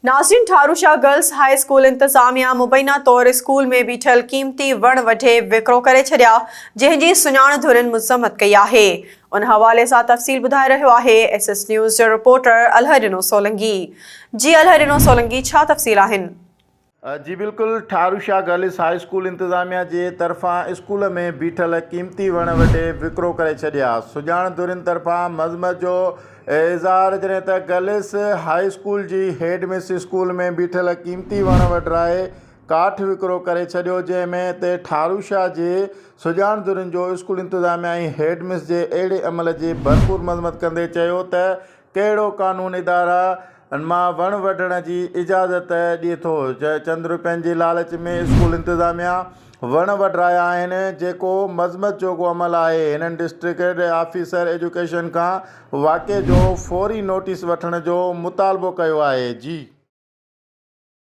ناظرين Tharushah girls high school انتظاميا مبينا طور اسڪول ۾ بيٺل قيمتي وڻ وڍي وڪرو ڪري ڇڏيا جنهن جي سڃاڻ ڌرين مذمت ڪئي آهي ان حوالي سان تفصيل ٻڌائي رهيو آهي ايس ايس نيوز جو رپورٽر الهڏنو سولنگي جي الهڏنو سولنگي ڇا تفصيل آهن. جي بلڪل ٺاروشاه گرلس هاء اسڪول انتظاميا جي طرفان اسڪول ۾ بيٺل قيمتي وڻ وڍي وڪرو ڪري ڇڏيا سڄاڻ ڌرين طرفان مذمت جو اظهار جڏهن ته گرلس هاء اسڪول جي هيڊ مس اسڪول ۾ بيٺل قيمتي وڻ وڍرائي ڪاٺ وڪرو ڪري ڇڏيو جنهن ۾ تي ٺاروشاه جي سڄاڻ ڌرين جو اسڪول انتظاميا ۽ هيڊ مس جي اهڙي عمل جي ڀرپور مذمت ڪندي چيو ته ڪهڙو قانون ادارا مان وڻ وڍڻ جي اجازت ڏئي ٿو؟ چند روپين جي لالچ ۾ اسڪول انتظاميا وڻ وڍرايا آهن، جيڪو مذمت جوڳو عمل آهي. هنن ڊسٽرڪٽ آفيسر ايجوڪيشن کان واقعي جو فوري نوٽيس وٺڻ جو مطالبو ڪيو آهي. جي.